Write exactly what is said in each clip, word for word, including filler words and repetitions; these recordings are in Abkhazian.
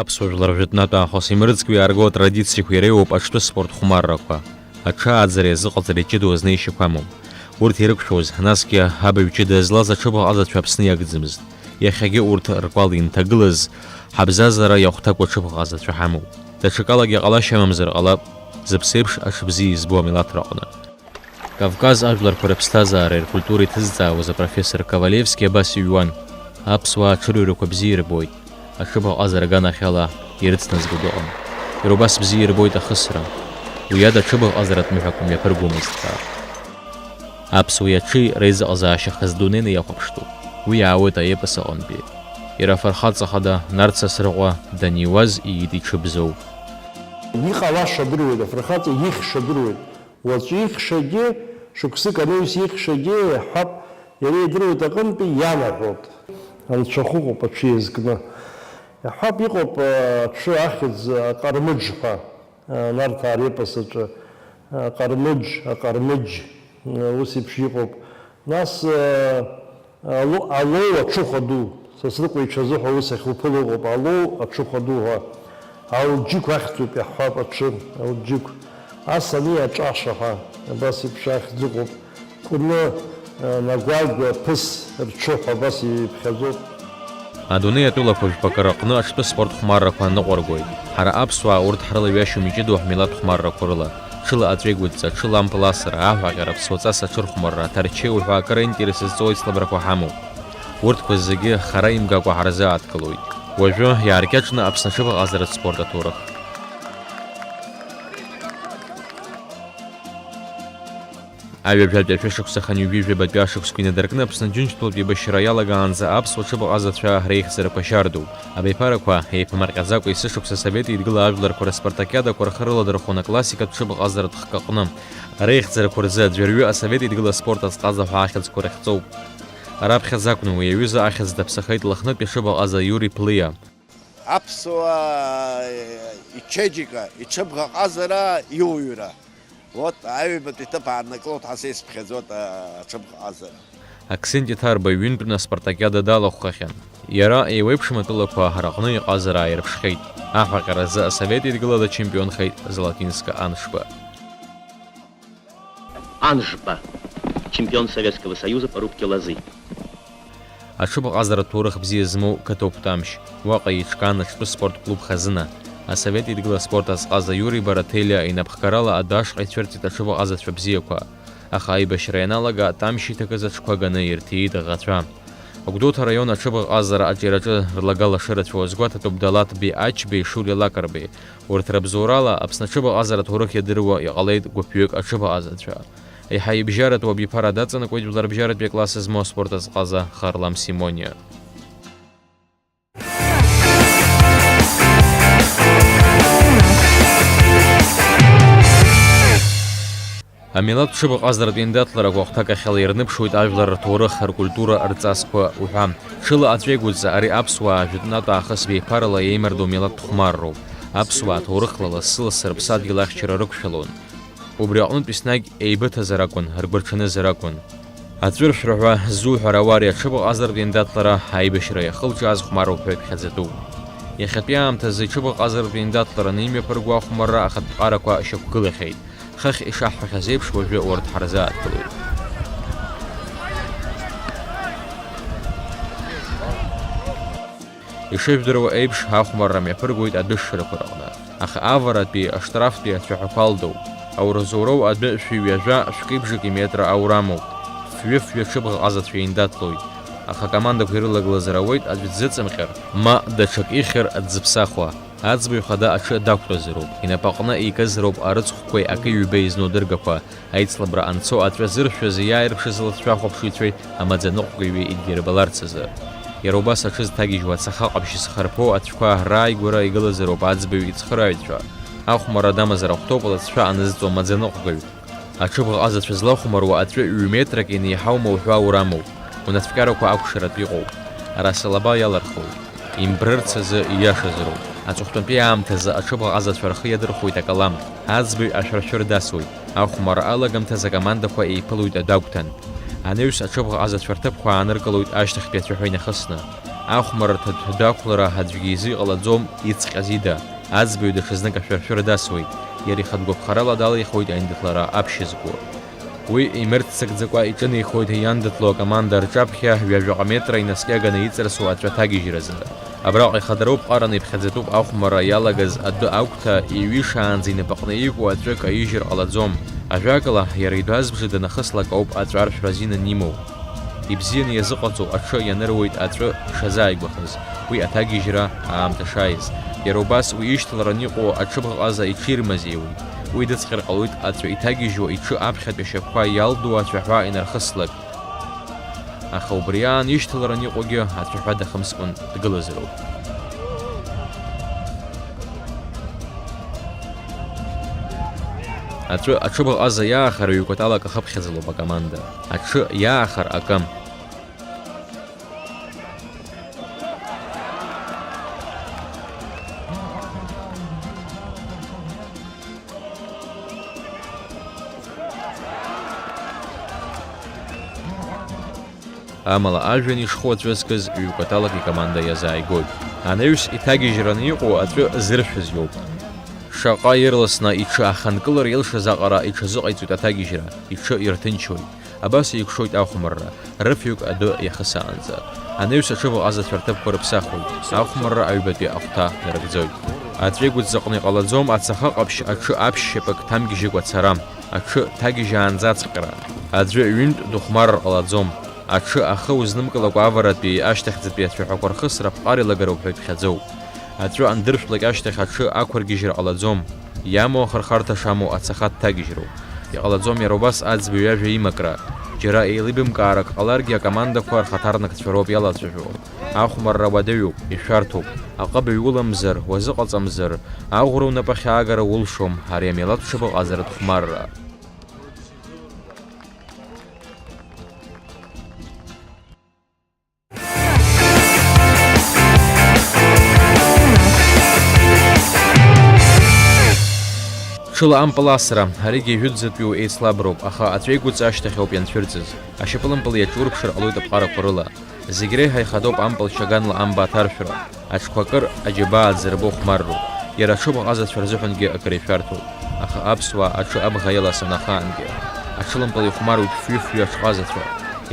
Аԥсуа жәлар жәытәнатә аахыс имырӡкәа иаарго атрадициақәа иреиуоуп аҽтәы спорт хәмаррақәа. Аҽы ааӡара иазыҟаҵареи ҷыдоу азнеишьақәа амоуп. Урҭ ирықәшәоз, насгьы абаҩ ҷыда злаз аҽыбӷаҟазацәа Аԥсны иагӡамызт. Иахьагьы урҭ ркәал инҭагылаз, ҳабзазара иахәҭакуа аҽыбӷаҟазацәа ҳамоуп. Даҽакалагьы ҟалашьа амамзар ҟалап, зыԥсеиԥш аҽыбзиа избо амилаҭраҟны. Кавказ ажәларқәа рыԥсҭазаареи ркультуреи ҭызҵаауаз апрофессор Ковалевски абас иҩуан: аԥсуаа аҽырҩрақәа бзиа ирбоит, аҽыбӷаҟазара аганахьала ирыцназго дыҟам. Иара убас бзиа ирбоит ахысра. Уи ада аҽыбӷаҟазаратә мҩақәа мҩаԥыргомызт ҳәа. Аԥсуеи аҽи реизыҟазаашьа хазы дунеины иахәаԥштәуп. Уи иаауеит аепос аҟынтәи. Иара афырхаҵа хада Нарҭ Сасрыҟәа даниуаз иит иҽыбзоу. Иҟалаша адыруеит, афырхаҵа ихьша адыруеит. Уаҵәы ихьшагьы, шықәсык анаҩс ихьшагьы, иаҳҳәап, иара идыруеит аҟынтәи ианаҳәоит. Анцәахә ыҟоуп аҽы иазкны. Иаҳҳәап, иҟоуп, а, аҽы ахьӡ, а, Ҟармыџ ҳәа, а, Нарҭаа репос аҿы, а, Ҟармыџ, Аҟармыџь, а, ус еиԥш иҟоуп. Нас, а, Алоу, алоу аҽыхәа ду, Сасрыҟәа иҽазыҳәа ус ахьуԥыло ыҟоуп, алоу аҽыхәа ду ҳәа. Алџьықә ахьӡуп, иаҳҳәап, аҽы, алџьықә. Ас ани аҿаша ҳәа, абас еиԥш ахьӡ ыҟоуп. Кәны, нагәагәа, ԥыс, рҽы ҳәа абас иԥхьаӡоуп. Адунеи атәылақәа жәпакы рыҟны аҽтәы спорт хәмаррақәа аныҟәыргоит. Ҳара аԥсуаа урҭ ҳрылаҩашьом иҷыдоу ҳмилаҭ хәмаррақәа рыла. Ҽыла аҵәеигәыдҵа, ҽыла ампыласра, аҳәаҟьара, ԥсуаҵас аҽырхәмарра, аҭарчеиуа ҳәа акыр аинтерес зҵоу аицлабрақәа ҳамоуп. Урҭқәа зегьы хара имгакәа ҳарзааҭгылоит. Уажәы иааркьаҿны Аԥсны аҽыбӷаҟазаратә спорт аҭоурых. Аҩажәатәи ашәышықәса хынҩажәи жәабатәи ашықәсқәа инадыркны Аԥсны Џьынџьтәылатә еибашьра иалагаанӡа аԥсуа ҽыбӷаҟазацәа реихьӡарақәа шьардоуп. Абиԥарақәа еиԥмырҟьаӡакәа есышықәса Асовет Еидгыла ажәларқәа рыспартакиадақәа рхы рыладырхәон аклассикатә ҽыбӷаҟазаратә хкы аҟны. Реихьӡарақәа рзы аӡәырҩы Асовет Еидгыла аспорт азҟаза ҳәа ахьӡқәа рыхьӡоуп. Раԥхьаӡа акәны уи аҩыза ахьӡ даԥсахеит Лыхнытәи аҽыбӷаҟаза Иури Плиа. Аԥсуаа ичеиџьыка, иҽыбӷаҟазара, иуаҩра. Вот, аҩбатәи ҭыԥ ааннакылоит ҳәа са исԥхьаӡоит, а, аҽыбӷаҟазара. Аксенти Ҭарба ҩынтәны аспартакиада далахәхахьан. Иара еиуеиԥшым атәылақәа раҟны иҟазара ааирԥшхьеит. Аҳәаҟьаразы Асовет Еидгыла дачемпионхеит Золотинска Аншба. Аншба, чемпион Советского Союза по рубке лозы. Аҽыбӷаҟазаратә ҭоурых бзиа змоу қыҭоуп Тамшь. Уаҟа еиҿкаан аҽтәы спорт клуб хазына. Асовет Еидгыла аспорт азҟаза Иури Бараҭелиа инапхгарала адәы ашҟа ицәырҵит аҽыбӷаҟазацәа бзиақәа. Аха аибашьра ианалага, Тамшь иҭакыз аҽқәа ганы ирҭиит аӷацәа. Агәдоуҭа араион аҽыбӷаҟазара аҿиараҿы рлагала шырацәоу азгәаҭатәуп Далаҭбеи Ачбеи Шули Лакрбеи. Урҭ рыбзоурала, Аԥсны аҽыбӷаҟазара аҭоурых иадыруа иҟалеит гәыԥҩык аҽыбӷаҟазацәа. Еиҳа ибжьаратәу абиԥара даҵанакуеит жәларбжьаратәи акласс змоу аспорт азҟаза Харлам Симониа. Амилаҭтә ҽыбӷаҟазаратә еиндаҭларақәа ахәҭакахьала ирныԥшуеит ажәлар рҭоурых, ркультура, рҵасқәа уҳәа. Ҽыла аҵәеигәыдҵа ари аԥсуаа жәытәнатә аахыс беиԥарала еимардоу милаҭтә хәмарроуп. Аԥсуаа ҭоурыхла лассы-лассы рыԥсадгьыл ахьчара рықәшәалон. Убри аҟнытә еснагь еибыҭазар акәын, ргәырҽанызар акәын. Аҵәыршәра ҳәа ззуҳәар ауа ари аҽыбӷаҟазаратә еиндаҭлара аибашьра иахылҿиааз хәмаруп ҳәа иԥхьаӡатәуп. Иахьатәи аамҭазы иҽыбӷаҟазаратә еиндаҭлараны имҩаԥырго ахәмарра ахатә ԥҟарақәа шьақәгылахьеит. Хыхь ишаҳҳәахьаз еиԥш, уажәы урҭ ҳарзааҭгылоит. Ишыжәдыруа еиԥш, ахәмарра мҩаԥыргоит адәышшарақәа рҟны, аха аваратәи, аштрафтәи ацәаҳәақәа алдоуп. Ауразоуроу адәы шәи ҩажәа, шәкеи бжаки метра аура амоуп. Фҩы-фҩы аҽыбӷаҟазацәа еиндаҭлоит, аха акомандақәа ирылагылазар ауеит аӡә дзыҵымҟьар, ма даҽак ихьыр дзыԥсахуа. Аӡбаҩ хада аҽы дақәтәазароуп, инапаҟны икызароуп арыцхәқәеи акы-ҩбеи зну адыргақәа, аицлабра анцо аҵәа зыршәыз иааирԥшыз лыхцәы ахәаԥшыҩцәеи амаӡаныҟәгаҩи идирбаларц азы. Иара убас аҽы зҭагьежьуа ацаха ҟаԥшь зхарԥоу ацәқәа рааигәара игылазароуп аӡбаҩ ицхырааҩцәа. Ахәмарра дамазар ахәҭоуп лыҵшәа анызҵо амаӡаныҟәгаҩ. Аҽыбӷаҟазацәа злахәмаруа аҵәы ҩ-метрак инеиҳаума уҳәа аурамоуп. Унацәкьарақәа акәшаратә иҟоуп. Ара салаба иалырхуеит. Имбрырц азы ииашазароуп. Аҵыхәтәантәи аамҭазы аҽыбӷаҟазацәа рхы иадырхәоит акалам. Аӡбаҩ ашәаршәыр дасуеит. Ахәмарра алагамҭазы акомандақәа еиԥылоит адәагәҭан. Анаҩс аҽыбӷаҟазацәа рҭыԥқәа ааныркылоит ашьҭахьтәи ацәаҳәа инахысны. Ахәмарра ҭыдҳәа дақәлара аӡәгьы изы иҟалаӡом, ицҟьаз ида, аӡбаҩ даҽазнык ашәыршәыра дасуеит, иара ихатә гәаԥхарала далихуеит аиндаҭлара аԥшьызго. Уи имырццакӡакәа иҿынеихоит иандаҭло акоманда рҿаԥхьа ҩажәаҟа метра инаскьаганы иҵарсу аҵәа ҭагьежьразы. Абраҟа ихадароуп ҟараны иԥхьаӡатәуп ахәмарра иалагаз адәы агәҭа, иҩышаанӡа инапаҟны ику аҵәы каижьыр ҟалаӡом. Ажәакала, иара идәазбжа данахыслак ауп аҵәа аршәра азин анимоу. Ибзианы иазыҟаҵоу аҽы ианыруеит аҵәы шазааигәахаз, уи аҭагьежьра аамҭа шааиз. Иара убас уи ишьҭаларан иҟоу аҽыбӷаҟаза иҽирмазеиуеит. Уи дыцҟьар ҟалоит аҵәы иҭагьежьуа иҽы аԥхьатәи ашьапқәа иалдуу ацәаҳәа инархыслак. Аха убри аан ишьҭаларан иҟоугьы ацәаҳәа дахымскәан дгылазароуп. Аҵәы аҽыбӷаҟаза иаахар ҩ-кәаталак ахыԥхьаӡалоуп акоманда. Аҽы иаахар акы. Амала ажәҩан ишху аҵәы зкыз ҩ-кәаталак икоманда иазааигоит. Анаҩс иҭагьежьраны иҟоу аҵәы зыршәыз иоуп. Шаҟа ирласны иҽы аханкылара илшаз аҟара иҽазыҟаиҵоит аҭагьежьра, иҽы ирҭынчуеит. Абас еикәшоит ахәмарра, рыфҩык адәы иахысаанӡа. Анаҩс аҽыбӷаҟазацәа рҭыԥқәа рыԥсахуеит, ахәмарра аҩбатәи ахәҭа нарыгӡоит. Аҵәеигәыҵ заҟны иҟалаӡом ацаха ҟаԥшь аҽы аԥшьшьапык ҭамгьежьыкәа ацара, аҽы ҭагьежьаанӡа ацҟьара. Аӡәы ҩынтә дыхәмарыр ҟалаӡом. Аҽы ахы узнымкылакәа аваратәи ашьҭахьӡатәи ацәаҳәақәа рхысра аԥҟара еилагароуп ҳәа иԥхьаӡоуп. Аҵәы андыршәлак ашьҭахь аҽы ақәыргьежьра ҟалаӡом. Иамоу ахырхарҭа шамоу ацаха дҭагьежьроуп. Иҟалаӡом иара убас аӡбаҩ иажәа имакра. Џьара еилибамкаарак ҟаларгьы акомандақәа рхаҭарнакцәа роуп иалацәажәо. Ахәмарра уадаҩуп, ишәарҭоуп. Аҟыбаҩ уламзар, уазыҟаҵамзар, аӷәра унапахь аагара улшом, ари амилаҭ ҽыбӷаҟазаратә хәмарра. Ҽыла ампыл асра, аригьы ижәытәӡатәиу еицлаброуп, аха аҵәеигәыҵа ашьҭахь ауп ианцәырҵыз. Ашьапылампыл иаҿурԥшыр ҟалоит аԥҟарақәа рыла. Зегь реиҳа ихадоуп ампыл чаганла амба аҭаршәра. Аҽқәа акыр аџьабаа аӡырба ухәмарроуп. Иара аҽыбӷаҟазацәа рзыҳәангьы акыр ишәарҭоуп. Аха аԥсуаа аҽы абӷа иаласаны ахаангьы. Аҽылампыл ихәмаруеит фҩы-фҩы аҽҟазацәа.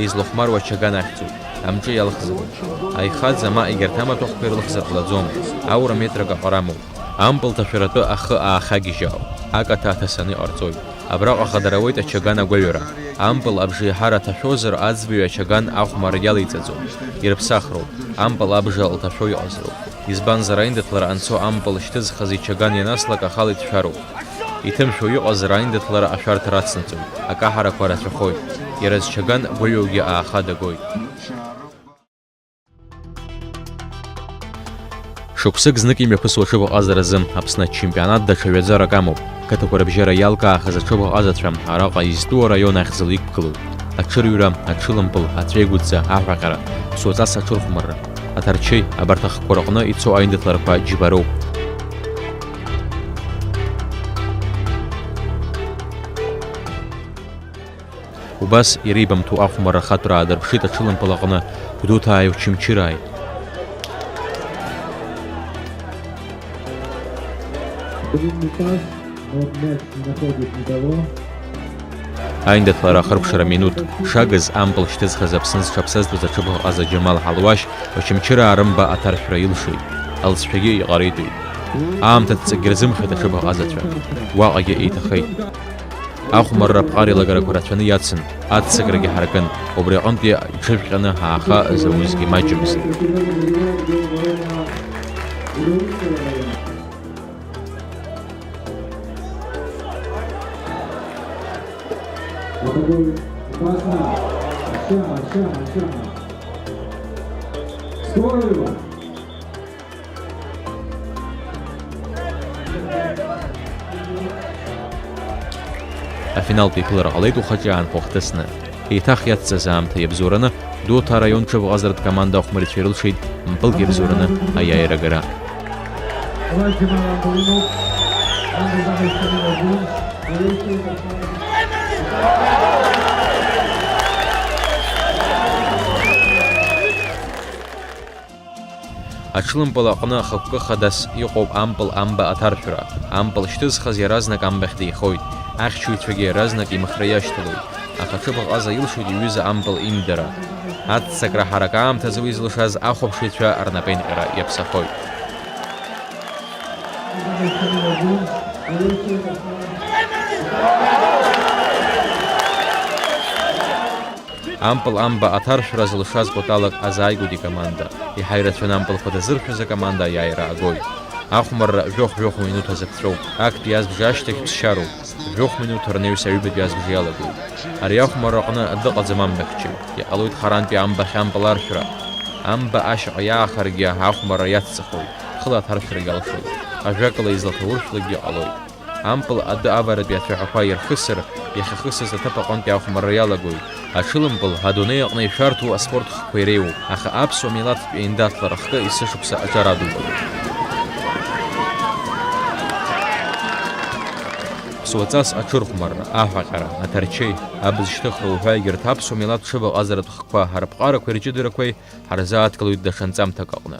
Излахәмаруа ачаган ахьӡуп. Амҿы иалхзароуп. Аихаӡа ма егьырҭ амаҭәахәқәа ирылхзар ҟалаӡом. Аура метрак аҟара амоуп. Ампыл ҭашәаратәы ахы аахагьежьаауп. Акаҭа аҭасаны иҟарҵоит. Абраҟа хадара ауеит ачаган агәаҩара. Ампыл абжеиҳара аҭашәозар, аӡбаҩ ачаган ахәмарра иалеиҵаӡом. Ирыԥсахроуп. Ампыл абжа лҭашәо иҟазароуп. Избанзар, аиндаҭлара анцо ампыл шьҭызхыз ичаган ианаслак ахала иҭшәароуп. Иҭымшәо иҟазар, аиндаҭлара ашәарҭа рацнаҵоит. Акаҳарақәа рацәахоит. Иара зчаган гәаҩоугьы ааха дагоит. Шықәсык знык имҩаԥысуа аҽыбӷаҟазаразы Аԥсны ачемпионат даҽа ҩаӡарак амоуп. Қыҭақәа рыбжьара иалкаахаз аҽыбӷаҟазацәа араҟа изтәу араион ахьӡала иқәгылоуп. Аҽырҩра, аҽылампыл, аҵәеигәыдҵа, аҳәаҟьара, суаҵас аҽырхәмарра. Аҭарчеи, абарҭ ахқәа рҟны ицо аиндаҭларақәа џьбароуп. Убас иреибамҭоу ахәмарра ахатәра аадырԥшит аҽылампыл аҟны Гәдоуҭааи Очамчырааи. Аиндаҭлара ахыркәшара минуҭ шагыз ампыл шьҭызхыз Аԥсны зҽаԥсазтәыз аҽыбӷаҟаза Џьамал Ҳалуашь Очамчыраа рымба аҭаршәра илшеит, алҵшәагьы иҟаритәит. Аамҭа ҵакгьы рзымхеит аҽыбӷаҟазацәа. Уаҟагьы еиҭахеит. Ахәмарра аԥҟара еилагарақәа рацәаны иацын, аццакрагьы ҳаракын, убри аҟынтәи иҽыжәҟьаны ааха заузгьы маҷымызт. Скорую! Афиналтә еиԥылара ҟалеит ухаҿы аанхәа хҭысны. Еиҭах иацҵаз аамҭа иабзоураны, Гәдоуҭа араион ҽыбӷаҟазаратә команда ахәмарицәа ирылшеит мпылк иабзоураны аиааира агара. Аҽлымпыл аҟны ахықәкы хадас иҟоуп ампыл амба аҭаршәра. Ампыл шьҭызхыз иаразнак амбахь деихоит. Ахьчаҩцәагьы иаразнак имхра иашьҭалоит. Аха ҽыбӷаҟаза илшоит иҩыза ампыл имдара. Аццакра ҳарак аамҭазы уи зылшаз ахәаԥшыҩцәа рнапеинҟьара иаԥсахоит. Ампыл амба аҭаршәра зылшаз кәаталак азааигәоит икоманда. Иҳаирацәаны ампылқәа дазыршәыз акоманда аиааира агоит. Ахәмарра жәохә-жәохә минуҭ азы ԥҵәоуп. Актәи азбжа ашьҭахь ԥсшьароуп. Жәохә минуҭ рнаҩс аҩбатәи азбжа иалагоит. Ари ахәмарра аҟны дыҟаӡам амбахьчаҩ. Иҟалоит харантәи амбахь ампыл аршәра. Амба ашьаҟа иаахаргьы ахәмарра иацҵахоит. Хыла аҭаршәрагьы алшоит. Ажәакала, излаҭауршәлакгьы ҟалоит. Ампыл адәы аваратәи ацәаҳәақәа ирхысыр, иахьахысыз аҭыԥ аҟынтәи ахәмарра иалагоит. Аҽылымпыл адунеи аҟны ишәарҭоу аспорт хкқәа иреиуоуп, аха аԥсуа милаҭтә еиндаҭлара хкы есышықәса аҿар адуп. Ԥсуаҵас аҽырхәмарра, аҳәаҟьара, аҭарчеи, абз шьҭыхра уҳәа егьырҭ аԥсуа милаҭ ҽыбаҟазаратә хкқәа ҳарԥҟарақәеи рҷыдарақәеи ҳарзааҭгылоит даҽа нҵамҭак аҟны.